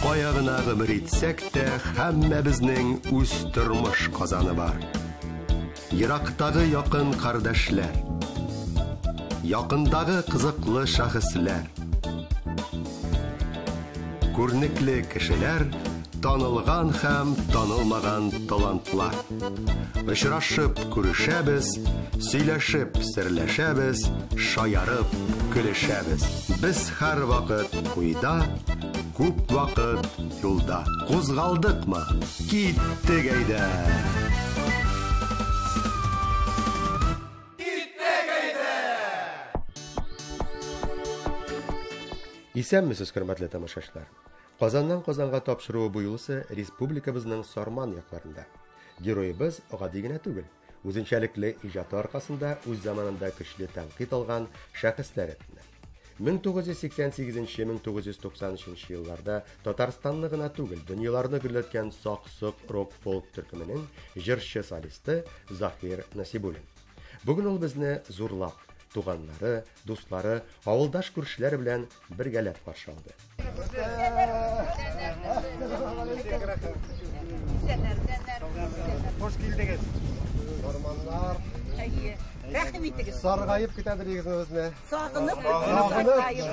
Кая гына гомер итсәк тә, һәммәбезнең үз тормыш казаны бар. Ерактагы якын кардәшләр, якындагы кызыклы шәхесләр, күренекле кешеләр, танылган һәм танылмаган талантлар. Очрашып күрешәбез, сөйләшеп серләшәбез, шаярып көлешәбез. Без һәрвакыт уйда, күп вакыт юлда. Кузгалдыкмы? Киттек әйдә! Исәнмесез, хөрмәтле тамашачылар. Казаннан Казанга тапшыруы бу юлысы республикабызның Сарман якларында. Героебыз гади генә түгел. Үзенчәлекле иҗаты аркасында үз заманында көчле тәнкыйть алган шәхесләр рәтеннән. 1988-1993 елларда Татарстанны гына түгел, дөньяларны гөрләткән Сак-Сок рок-фолк төркеменең җырчы-солисты Заһир Насибуллин. Бүген ул безне зурлап, туганнары, дуслары, авылдаш күршеләре белән бергәләп каршы алды. Хуш килдегез. Норманнар. Әйе. Рәхим итегез. Саргаеп көтәдер егезне. Сагынып, саргаеп,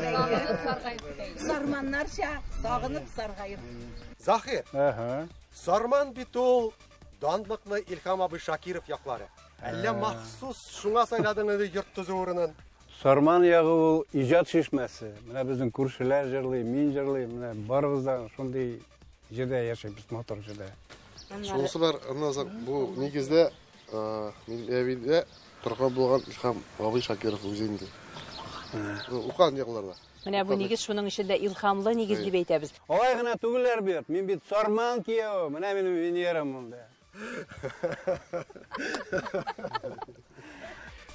саргаеп. Сарманнарча сагынып, саргаеп. Захир. Ага. Сарман бит ул данлыклы Илһам абый Шакиров яклары. Әллә махсус шуңа сайладың инде йорт төзү урынын? Сарман ягы ул иҗат чишмәсе. Менә безнең күршеләр җырлый, мин җырлыйм. Менә барыбыз да шундый җирдә яшибез, матур җирдә. Шунысы бар, аннан соң бу нигездә минем әбидә торган булган Илһам абый Шакиров үзе инде. Укыган якларда. Менә бу нигез шуның өчен дә илһамлы нигез дип әйтәбез. Алай гына түгелләр бит. Мин бит Сарман кияве. Менә минем Венерам монда.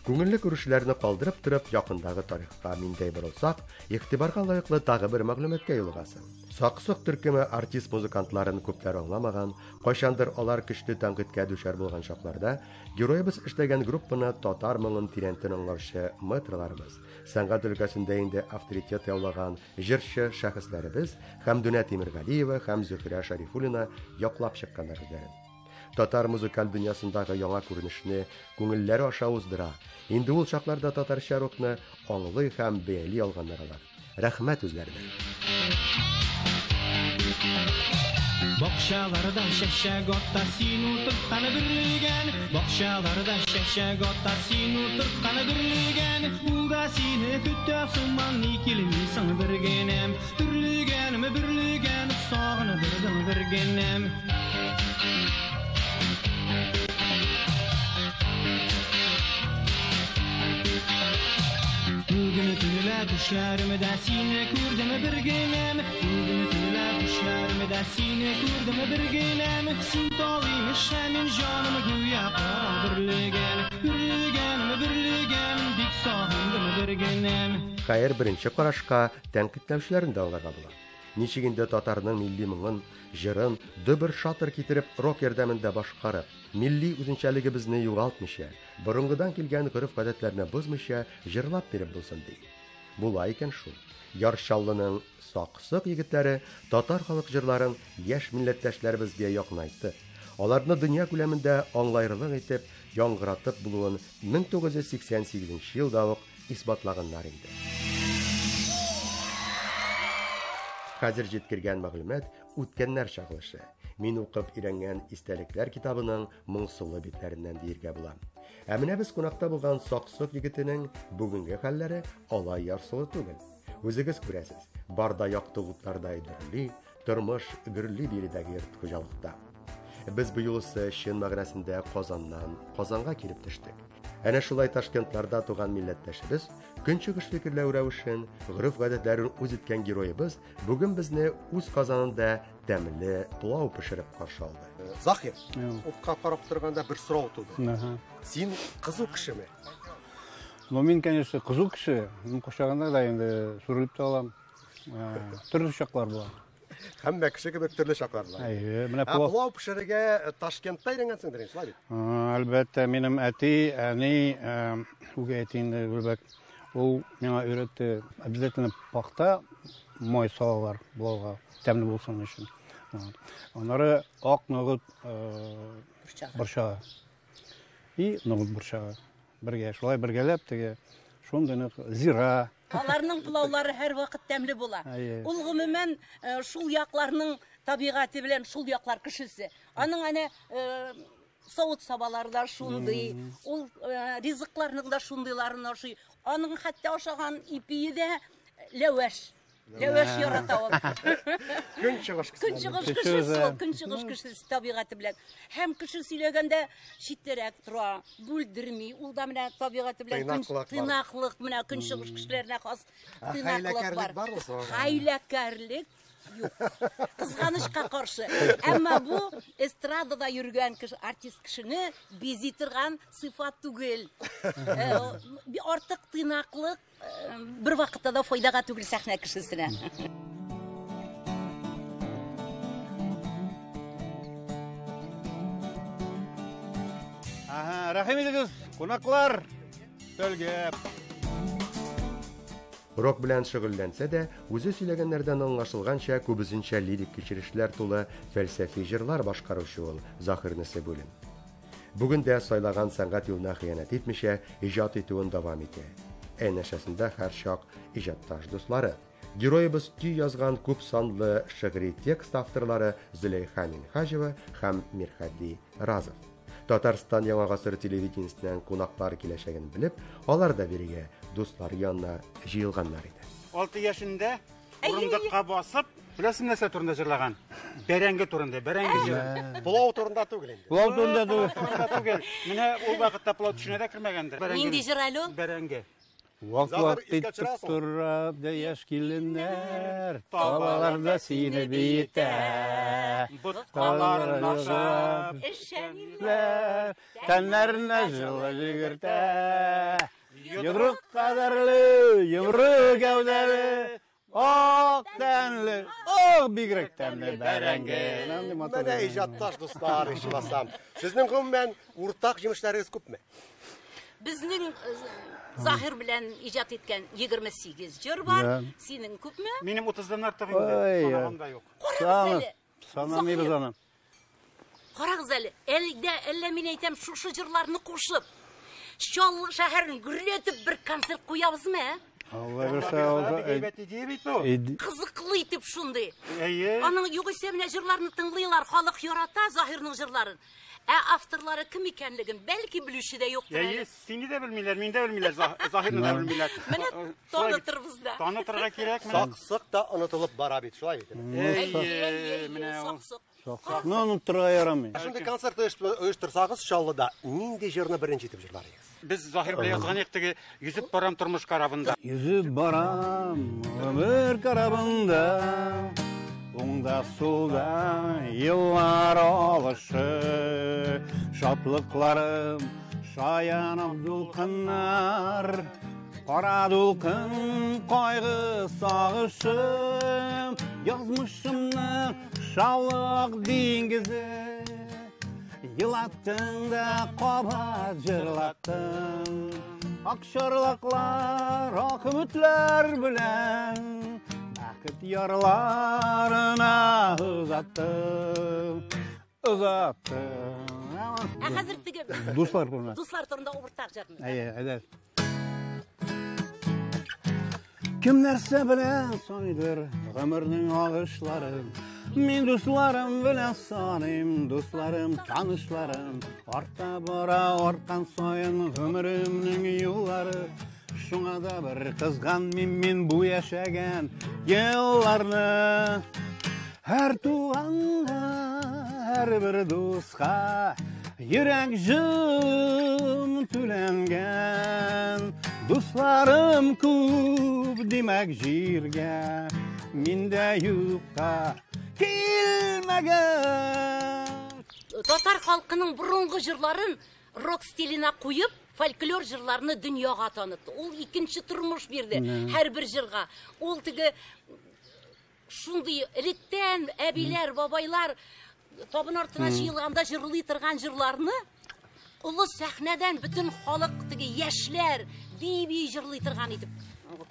Күңелле күрешүләрне калдырып торып, якындагы тарихка миндәй борылсак, игътибарга лаеклы тагы бер мәгълүматка юлыгасың. Сак-Сок төркеме артист-музыкантларын күпләр аңламаган, кайчандыр алар көчле тәнкыйтькә дучар булган чакларда, героебыз эшләгән группаны татар моңын тирәнтен аңлаучы мэтрларыбыз, сәнгать өлкәсендә инде авторитет яулаган җырчы шәхесләребез Хәмдүнә Тимергалиева һәм Зөһрә Шәрифуллина яклап чыкканнар үзләрен. Татар музыкаль дөньясындагы яңа күренешне күңелләре аша уздыра. Инде ул чакларда татарча рокны аңлый һәм бәяли алганнар алар. Рәхмәт үзләренә. Бакчаларда чәчәк ата син утырткан бөрлегән. Бакчаларда чәчәк ата син утырткан бөрлегән. Ул да сине көтә сыман, ни килмисең бер генәм. Бөрлегәнем, бөрлегән, сагындырдың бер генәм. Бүген төнлә төшләремдә сине күрдем бер генәм. Бүген төнлә төшләремдә сине күрдем бер генәм. Син тал имеш, ә мин җаным гүя кара бөрлегән. Бөрлегәнем, бөрлегән, бик сагындым бер генәм. Хәер, беренче карашка тәнкыйтьләүчеләрен дә аңларга була. Ничек инде татарның милли моңын, җырын дөбер-шатыр китереп рок ярдәмендә башкарып, милли үзенчәлегебезне югалтмыйча, борынгыдан килгән гореф-гадәтләрне бозмыйча җырлап биреп булсын ди. Була икән шул. Яр Чаллының Сак-Сок егетләре татар халык җырларын яшь милләттәшләребезгә якынайтып, аларны дөнья күләмендә аңлаерлык итеп яңгыратып булуын 1988 елда ук исбатлаганнар инде. Хәзер җиткергән мәгълүмат үткәннәр чагылышы. Мин укып өйрәнгән истәлекләр китабының моңсулы битләреннән диергә була. Ә менә без кунакта булган Сак-Сок егетенең бүгенге хәлләре алай ярсулы түгел. Үзегез күрәсез, барда якты утлардай дөрли, тормыш гөрли биредәге йорт хуҗалыкта. Без бу юлысы чын мәгънәсендә Казаннан Казанга килеп төштек. Әнә шулай Ташкентларда туган милләттәшебез, көнчыгыш фикерләү рәвешен, гореф-гадәтләрен үз иткән героебыз бүген безне үз Казанында тәмле пылау пешереп каршы алды. Захир, утка карап торганда бер сорау туды. Син кызу кешеме? Ну, мин, конечно, кызу кеше. Мин кочагында да инде сүрелеп тә алам. Төрле чаклар була. Һәммә кеше кебек төрле чаклар була. Әйе, менә Ә пылау. пылау пешерергә Ташкентта өйрәнгәнсеңдер инде, шулай бит? Әлбәттә, минем әти, әни, үгәй әти инде, Гөлбәк, ул миңа өйрәтте. Обязательно пахта май салалар пылауга, тәмле булсын өчен. Аннары ак ногыт борчагы. И ногыт борчагы. Бергә, шулай бергәләп теге шундый нык зира. Аларның пылаулары һәрвакыт тәмле була. Ул гомумән шул якларның табигате белән шул яклар кешесе. Аның әнә савыт-сабалары да шундый, ул ризыкларның да шундыйларын ашый. Аның хәтта ашаган ипие дә ләвәш. Ләвәш ярата ул. Көнчыгыш кешесе. Көнчыгыш кешесе ул, көнчыгыш кешесе табигате белән. Һәм кеше сөйләгәндә читтәрәк тора, бүлдерми. Ул да менә табигате белән тыйнаклык, менә көнчыгыш кешеләренә хас тыйнаклык бар. Хәйләкәрлек юк. Кызганычка каршы. Әмма бу эстрадада йөргән кеше, артист кешене бизи торган сыйфат түгел. Артык тыйнаклык бер вакытта да файдага түгел сәхнә кешесенә. Ага, рәхим итегез, кунаклар. Өстәлгә. Рок белән шөгыльләнсә дә, үзе сөйләгәннәрдән аңлашылганча, күбесенчә лирик кичерешләр тулы фәлсәфи җырлар башкаручы ул Заһир Насыйбуллин. Бүген дә сайлаган сәнгать юлына хыянәт итмичә, иҗат итүен дәвам итә. Янәшәсендә һәрчак иҗатташ дуслары. Героебыз көй язган күп санлы шигъри текст авторлары Зөләйха Минһаҗева һәм Мирхади Разов. Татарстан Яңа гасыр телевидениесеннән кунаклар киләчәген белеп, алар да бирегә дуслар янына җыелганнар иде. 6 яшендә урындыкка басып, беләсең нәрсә турында җырлаган? Бәрәңге турында, бәрәңге җыры. Пылау турында түгел инде. Пылау турында түгел. Түгел. Менә ул вакытта пылау төшенә дә кермәгәндер. Нинди җыр әле ул? Бәрәңге. Вак-вак итеп тора да яшь киленнәр, табаларда сине биетә. Боткаларын ашап, эчәннәр, тәннәренә җылы җигертә. Йодрык кадәрле, йомры гәүдәле, ак тәнле, ак бигрәк тәмле бәрәңге. Менә иҗатташ дуслар, ичмасам. Сезнең гомумән уртак җимешләрегез күпме? Безнең Заһир белән иҗат иткән 28 җыр бар. Синең күпме? Минем 30-дан артык инде. Санаган да юк. Карагыз әле. Санамыйбыз аны. Карагыз әле. Әлдә әллә мин әйтәм, шушы җырларны кушып, Чаллы шәһәрен гөрләтеп бер концерт куябызмы, ә? Алла бирсә, алса. Әйбәт идея бит бу. Кызыклы итеп шундый. Әйе. Аның югыйсә менә җырларны тыңлыйлар, халык ярата Заһирның җырларын. Ә авторлары кем икәнлеген бәлки белүче дә юктыр әле. Әйе, сине дә белмиләр, мин дә белмиләр, Заһирны да белмиләр. Менә танытырбыз да. Танытырга кирәк менә. Саксык та онытылып бара бит, шулай бит. Әйе, менә ул. Саксыкны оныттырырга ярамый. Шундый концерт оештырсагыз Чаллыда, нинди җырны беренче итеп җырлар идегез? Без Заһир белән язган идек теге йөзеп барам тормыш корабында. Йөзеп барам гомер корабында. Уңда сулда еллар алышы, шатлыкларым шаянып дулкыннар, кара дулкын кайгы сагышым, язмышымның шаулык диңгезе. Елаттың да кабат җырлаттың, ак чарлаклар, ак өметләр белән бәхет ярларына озаттым, озаттым. Ә хәзер теге дуслар турында. Дуслар турында уртак җырны. Әйе, әйдә. Кем нәрсә белән саныйдыр гомернең агышларын? Мин дусларым белән саныйм, дусларым, танышларым. Арта бара арткан саен гомеремнең юллары. Шуңа да бер кызганмыйм мин бу яшәгән елларны. Һәр туганга, һәрбер дуска йөрәк җылым түләнгән. Дусларым күп, димәк җиргә мин дә юкка килмәгән. Татар халкының борынгы җырларын рок стиленә куеп, фольклор җырларны дөньяга танытты. Ул икенче тормыш бирде һәрбер җырга. Ул теге шундый электән әбиләр, бабайлар табын артына җыелганда җырлый торган җырларны олы сәхнәдән бөтен халык теге яшьләр бии-бии җырлый торган итеп.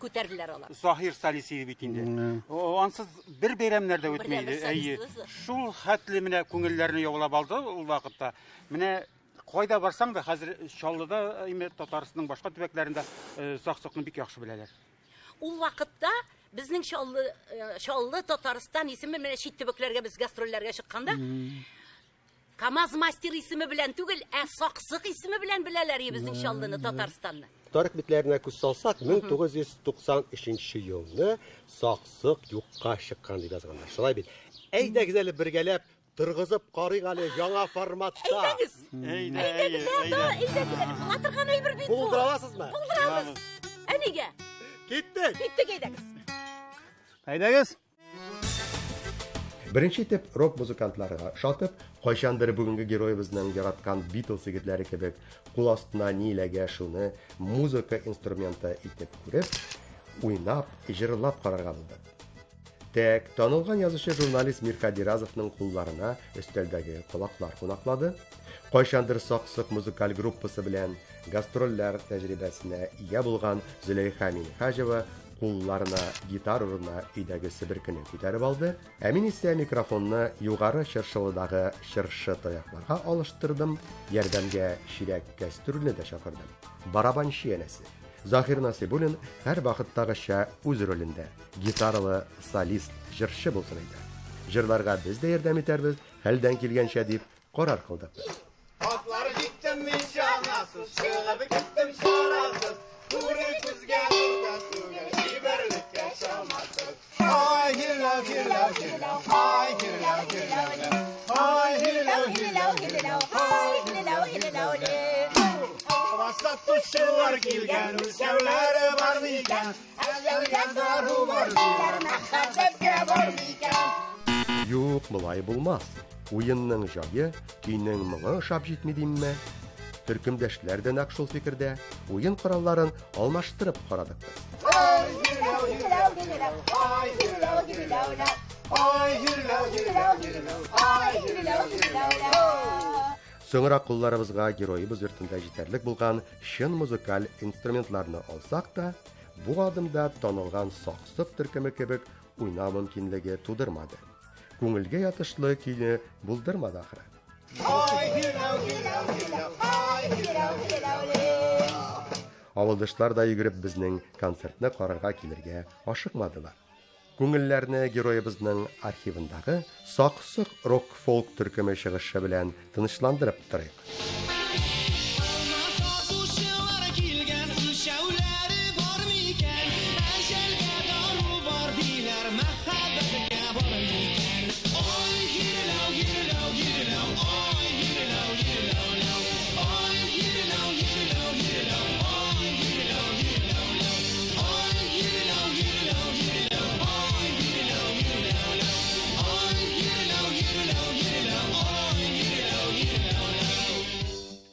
күтәрделәр алар. Заһир солист иде бит инде. Ансыз бер бәйрәмнәр дә үтми иде. Әйе. Шул хәтле менә күңелләрне яулап алды ул вакытта. Менә кайда барсаң да, хәзер Чаллыда, име Татарстанның башка төбәкләрендә Саксыкны бик яхшы беләләр. Ул вакытта безнең Чаллы, Чаллы Татарстан исеме менә чит төбәкләргә без гастрольләргә чыкканда КАМАЗ мастер исеме белән түгел, ә Саксык исеме белән беләләр безнең Чаллыны, Татарстанны. Тарих битләренә күз салсак, 1993 елны Саксык юкка чыккан дип язганнар. Шулай бит. Әйдәгез әле бергәләп торгызып карыйк әле яңа форматта. Әйдәгез. Әйдәгез, әйдәгез әле. Була торган әйбер бит бу. Булдыра аласызмы? Булдырабыз. Ә нигә? Киттек. Киттек, әйдәгез. Әйдәгез. Беренче итеп рок музыкантларга ошатып, кайчандыр бүгенге героебызның яраткан Битлз егетләре кебек кул астына ни эләгә шуны музыка инструменты итеп күреп, уйнап, җырлап карарга булдык. Тәк, танылган язучы журналист Мирхади Разовның кулларына өстәлдәге колаклар кунаклады. Кайчандыр Саксык музыкаль группасы белән гастрольләр тәҗрибәсенә ия булган Зөләйха Минһаҗева кулларына гитара урынына өйдәге себеркене күтәреп алды. Ә мин исә микрофонны югары Чыршылыдагы чыршы таякларга алыштырдым, ярдәмгә чирәк кәстрүлне дә чакырдым. Барабанчы янәсе. Заһир Насыйбуллин һәр вакыттагыча үз ролендә, гитаралы солист, җырчы булсын иде. Җырларга без дә ярдәм итәрбез, хәлдән килгәнчә дип карар кылдык без. Атлар җиттем мин чанасыз, чыгып киттем чарасыз, күрер күзгә нурда түгел, чибәрлеккә чамасыз. Ай, гирләү, гирләү, гирләү, ай, гирләү, гирләү, ай, гирләү, гирләү, гирләү, ай, гирләү, гирләү. Сатучылар килгән, үлчәүләре бар микән? Әҗәлгә дару бар диләр, мәхәббәткә бар микән? Юк, болай булмас. Уенның җае, көйнең моңы ошап җитми димме? Төркемдәшләр дә нәкъ шул фикердә. Уен коралларын алмаштырып карадык без. Ай, гирләү, гирләү, гирләү, ай, гирләү, гирләү, ай, гирләү, гирләү, гирләү, ай, гирләү, гирләү. Соңра кулларыбызга героибыз йортында җитәрлек булган чын музыкаль инструментларны алсак та, бу адымда танылган Саксык төркеме кебек уйнау мөмкинлеге тудырмады. Күңелгә ятышлы көйне булдырмады ахры. Авылдашлар да йөгереп безнең концертны карарга килергә ашыкмадылар. Күңелләрне героебызның архивындагы Саксык рок-фолк төркеме чыгышы белән тынычландырып торыйк.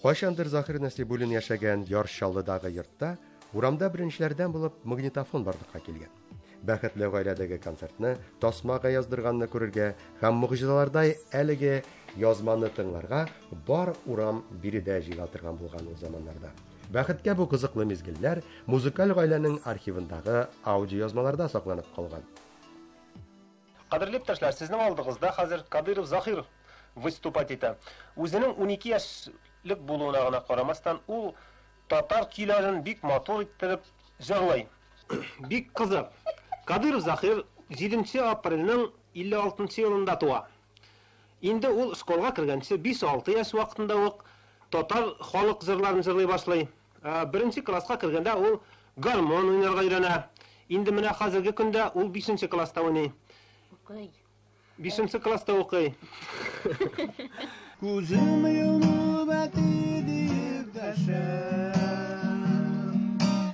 Кайчандыр Заһир Насыйбуллин яшәгән Яр Чаллыдагы йортта урамда беренчеләрдән булып магнитофон барлыкка килгән. Бәхетле гаиләдәге концертны тасмага яздырганны күрергә һәм могҗизалардай әлеге язманы тыңларга бар урам биредә җыела торган булган ул заманнарда. Бәхеткә бу кызыклы мизгелләр музыкаль гаиләнең архивындагы аудиоязмаларда сакланып калган. Кадерле иптәшләр, сезнең алдыгызда хәзер Кадыров Заһир выступать итә. Үзенең 12 яшьлек булуына гына карамастан, ул татар көйләрен бик матур иттереп җырлый. Бик кызык. Кадыров Заһир 7 апрельнең 56 елында туа. Инде ул школга кергәнче 5-6 яшь вакытында ук татар халык җырларын җырлый башлый. Беренче класска кергәндә ул гармон уйнарга өйрәнә. Инде менә хәзерге көндә ул 5 класста уйный. Укый. 5 класста укый. Күзем йомып әти диеп дәшәм,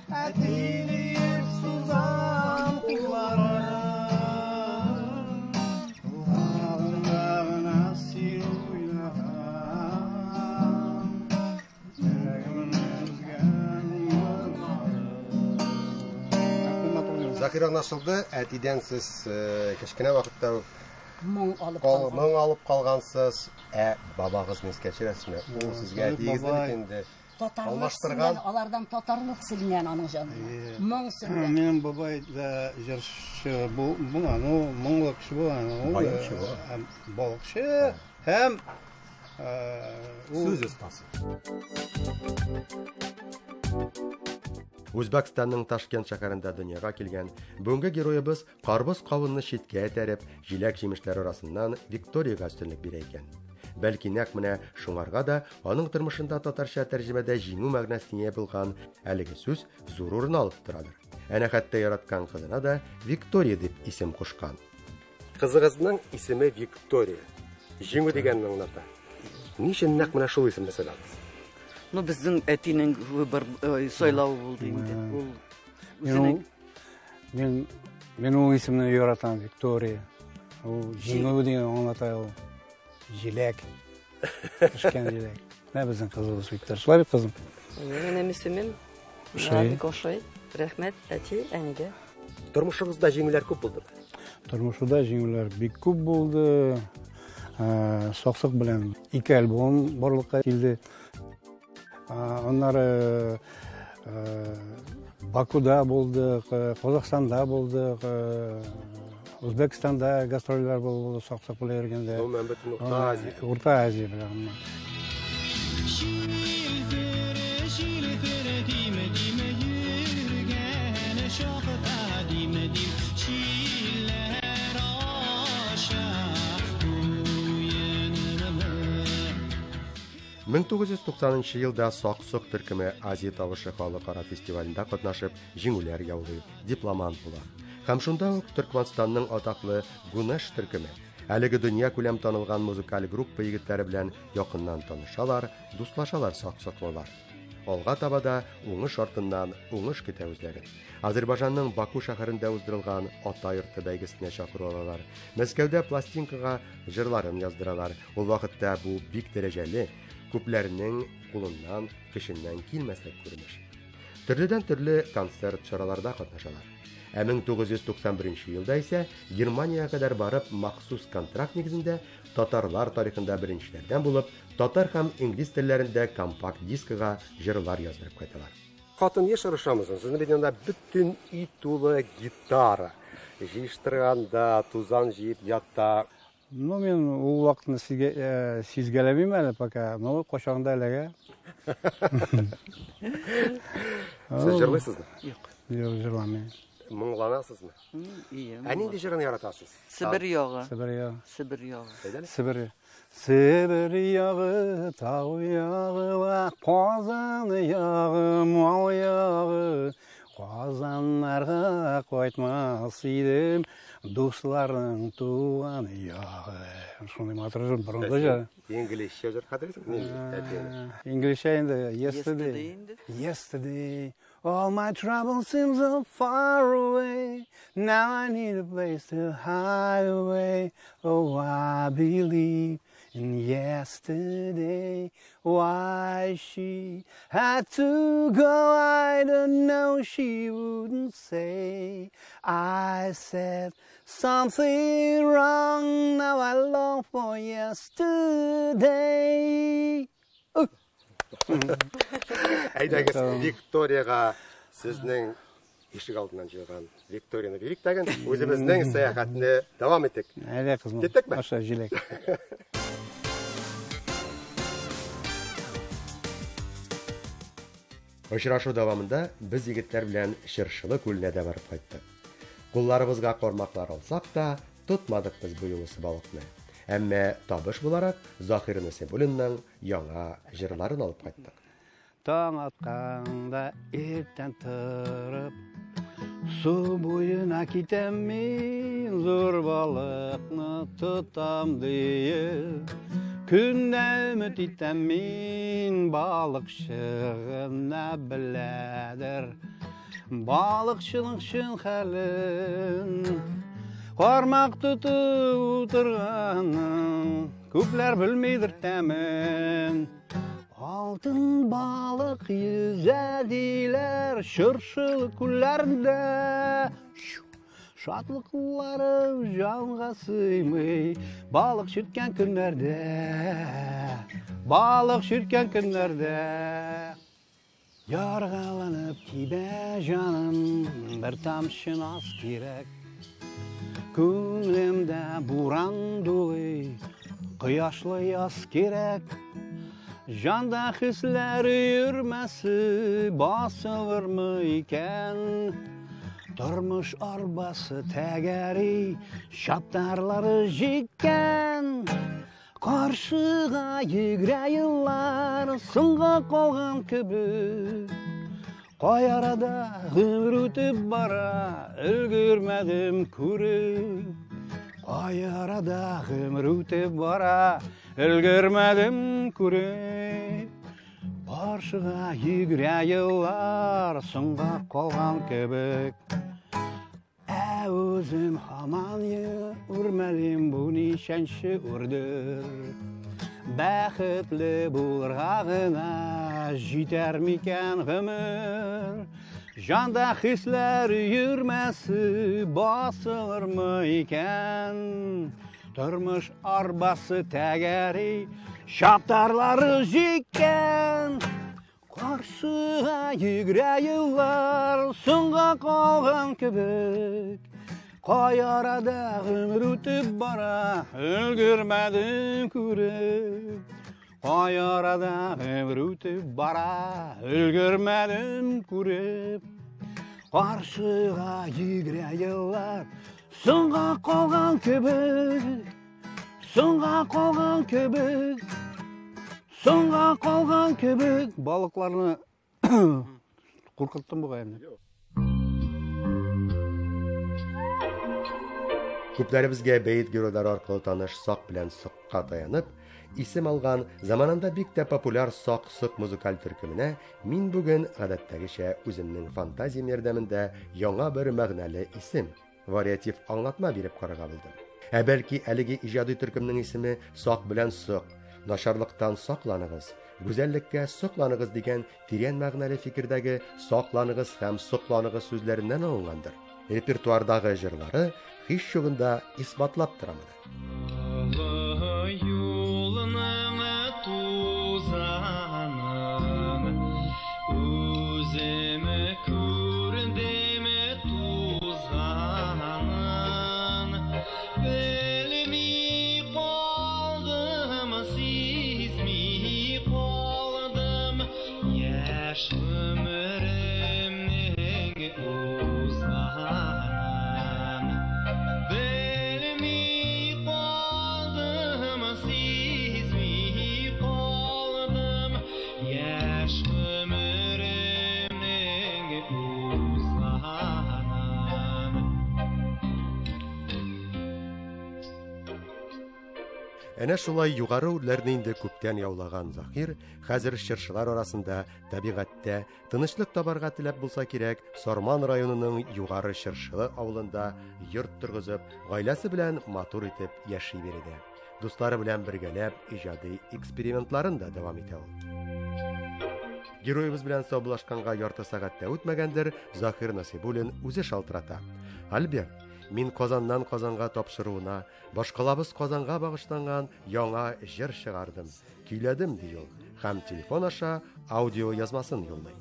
әти диеп сузам кулларым. Кулларымда гына син уйнаган, йөрәгемне өзгән моңнарым. Заһир аңлашылды, әтидән сез кечкенә вакытта ук Моң алып калган. Моң алып калгансыз. Ә бабагызны искә төшерәсезме? Ул сезгә әтиегезне бит инде. Татарлык сеңгән, алардан татарлык сеңгән аның җанына. Моң сеңгән. Минем бабай да җырчы булган, ул моңлы кеше булган. Ул Баянчы булган. Балыкчы һәм сүз остасы. Үзбәкстанның Ташкент шәһәрендә дөньяга килгән бүгенге героебыз карбыз кавынны читкә этәреп, җиләк-җимешләр арасыннан Викториягә өстенлек бирә икән. Бәлки нәкъ менә шуңарга да аның тормышында татарча тәрҗемәдә җиңү мәгънәсенә ия булган әлеге сүз зур урын алып торадыр. Әнә хәтта яраткан кызына да Виктория дип исем кушкан. Кызыгызның исеме Виктория. Җиңү дигәнне аңлата. Ни өчен нәкъ менә шул исемне сайладыгыз? Ну, безнең әтинең выбор сайлавы булды инде. Ул үзенең Мин ул исемне яратам, Виктория. Ул җиңү дигән аңлата ул. Җиләк. Пешкән җиләк. Менә безнең кызыбыз Виктория. Шулай бит, кызым? Минем исемем Ошый. Бик ошый. Рәхмәт әти, әнигә. Тормышыгызда җиңүләр күп булдымы? Тормышымда җиңүләр бик күп булды. Саксык белән 2 альбом барлыкка килде. Аннары Бакуда булдык, Казахстанда булдык, Үзбәкстанда гастрольләр булды, Саксык белән йөргәндә. Гомумән бөтен Урта Азия. Урта Азия белән. Мең тугыз йөз туксанынчы елда Саксык төркеме Азия тавышы халыкара фестивалендә катнашып, җиңүләр яулый, дипломант була. Һәм шунда ук Төркмәнстанның атаклы Гунеш төркеме, әлеге дөнья күләм танылган музыкаль группа егетләре белән якыннан танышалар, дуслашалар саксыклылар. Алга таба да уңыш артыннан уңыш көтә үзләрен. Азербайҗанның Баку шәһәрендә уздырылган Ата йорты бәйгесенә чакыру алалар. Мәскәүдә пластинкага җырларын яздыралар. Ул вакытта бу бик дәрәҗәле, күпләрнең кулыннан, көченнән килмәслек күренеш. Төрледән төрле концерт чараларда катнашалар. Ә 1991 елда исә Германиягә кадәр барып махсус контракт нигезендә татарлар тарихында беренчеләрдән булып татар һәм инглиз телләрендә компакт дискыга җырлар яздырып кайталар. Хатын еш орышамы соң? Сезнең бит анда бөтен өй тулы гитара. Җыештырганда, тузан җыеп ята. Ну, мин ул вакытны сизгәләмим әле пока, но кочагында эләгә. Сез җырлыйсызмы? Юк. Юк, җырламыйм. Моңланасызмы? Ие. Ә нинди җырны яратасыз? Себер ягы. Себер ягы. Себер ягы. Әйдәле. Себер. Себер ягы, тау ягы, Казан ягы, мал ягы. Казаннарга кайтмас идем, дусларның туган ягы. Шундый матур җыр, борынгы җыр. Инглизчә җыр хәтерлисеңме? Инглизчә инде, yesterday. Yesterday, all my troubles seem so far away. Now I need a place to hide away. Oh, I believe in yesterday. Why she had to go, I don't know, she wouldn't say. I said something wrong, now I long for yesterday. Әйдәгез, Викторияга сезнең ишек алдыннан җыелган Викторияны бирик тәген, үзебезнең сәяхәтне дәвам итик. Әйдә, кызым. Киттекме? Аша җиләк. Очрашу дәвамында без егетләр белән Чыршылы күленә дә барып кайттык. Кулларыбызга кармаклар алсак та, тотмадык без бу юлысы балыкны. Әмма табыш буларак Заһир Насыйбуллинның яңа җырларын алып кайттык. Таң атканда иртән торып, су буена китәм мин, зур балыкны тотам диеп. Көндә өмет итәм мин, балыкчы гына беләдер балыкчының чын хәлен. Кармак тотып утырганын күпләр белмидер тәмен. Алтын балык йөзә диләр Чыршылы күлләрендә. Шатлыклары җанга сыймый балык чирткән көннәрдә. Балык чирткән көннәрдә. Яргаланып кибә җаным, бер тамчы наз кирәк. Күңлемдә буран дулый, кояшлы яз кирәк. Җанда хисләр йөрмәсе басылырмы икән? Тормыш арбасы тәгәри, чаптарлары җиткән. Каршыга йөгерә еллар, соңга калган кебек. Кай арада гомер үтеп бара, өлгермәдем күреп. Кай арада гомер үтеп бара, өлгермәдем күреп. Каршыга йөгерә еллар, соңга калган кебек. Ә үзем һаман үрмәлим, бу ничәнче үрдер. Бәхетле булырга гына җитәр микән гомер? Җанда хисләр йөрмәсе басылырмы икән? Тормыш арбасы тәгәри, чаптарлары җиткән. Каршыга йөгерә еллар, соңга калган кебек. Кай арада гомер үтеп бара, өлгермәдем күреп. Кай арада гомер үтеп бара, өлгермәдем күреп. Каршыга йөгерә еллар, соңга калган кебек. Соңга калган кебек. Соңга калган кебек. Балыкларны куркыттым бугай инде. Күпләребезгә бәет геройлары аркылы таныш Сак белән Сокка таянып, исем алган, заманында бик тә популяр Сак-Сок музыкаль төркеменә мин бүген, гадәттәгечә, үземнең фантазиям ярдәмендә яңа бер мәгънәле исем, вариатив аңлатма биреп карарга булдым. Ә бәлки әлеге иҗади төркемнең исеме Сак белән Сок, начарлыктан сакланыгыз, гүзәллеккә сокланыгыз дигән тирән мәгънәле фикердәге сакланыгыз һәм сокланыгыз сүзләреннән алынгандыр. Репертуардагы җырлары һич югында исбатлап тора моны. Олы юлның тузанын үзем күрдем тузганын, белми калдым, сизми калдым, яшь гомеремнең узганын. Белми калдым, сизми калдым, яшь гомеремнең узганын. Әнә шулай югары үрләрне инде күптән яулаган Заһир хәзер чыршылар арасында табигатьтә тынычлык табарга теләп булса кирәк, Сарман районының Югары Чыршылы авылында йорт торгызып, гаиләсе белән матур итеп яши биредә. Дуслары белән бергәләп иҗади экспериментларын да дәвам итә ул. Героебыз белән саубуллашканга ярты сәгать тә үтмәгәндер, Заһир Насыйбуллин үзе шалтырата. Альберт, мин Казаннан Казанга тапшыруына, башкалабыз Казанга багышланган яңа җыр чыгардым, көйләдем, ди ул, һәм телефон аша аудио язмасын юллый.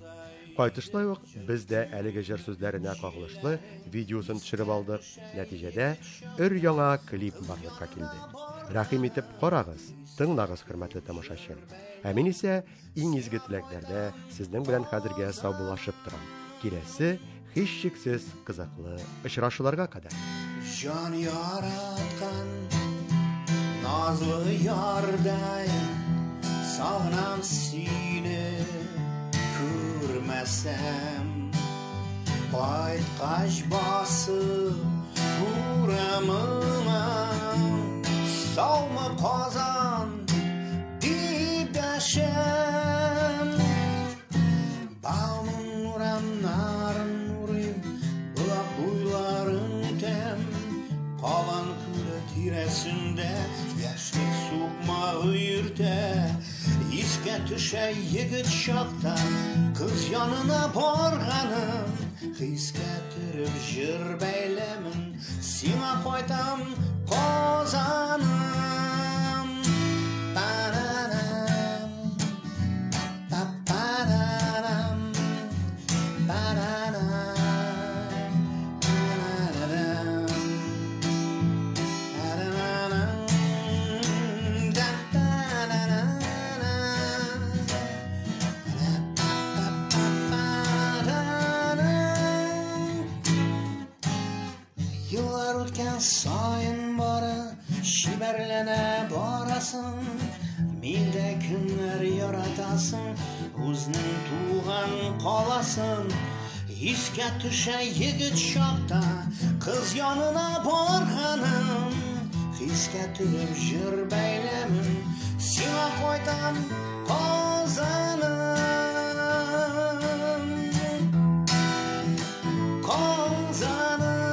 Кайтышлай ук без дә әлеге җыр сүзләренә кагылышлы видеосын төшереп алдык. Нәтиҗәдә өр-яңа клип барлыкка килде. Рәхим итеп карагыз, тыңлагыз, хөрмәтле тамашачы. Ә мин исә иң изге теләкләрдә сезнең белән хәзергә саубуллашып торам. Киләсе һичшиксез кызыклы очрашуларга кадәр. Җан яраткан назлы ярдай сагынам сине күрмәсәм. Кайткач басып урамыңа, саумы Казан дип дәшәм. Бауман урамнарын урыйм, булак буйларын үтәм. Калан күле тирәсендә яшьлек сукмагы йөртә. Искә төшә егет чакта кыз янына барганым. Хискә төреп җыр бәйләмен, сиңа кайтам Казаным. Па-ра-рам, па-па-ра-рам. Еллар үткән саен бары чибәрләнә барасың. Миндә кемнәр яратасың, үзенең туган каласын. Искә төшә егет чакта кыз янына барганым. Хискә төреп җыр бәйләмен, сиңа кайтам, Казаным. Казаным.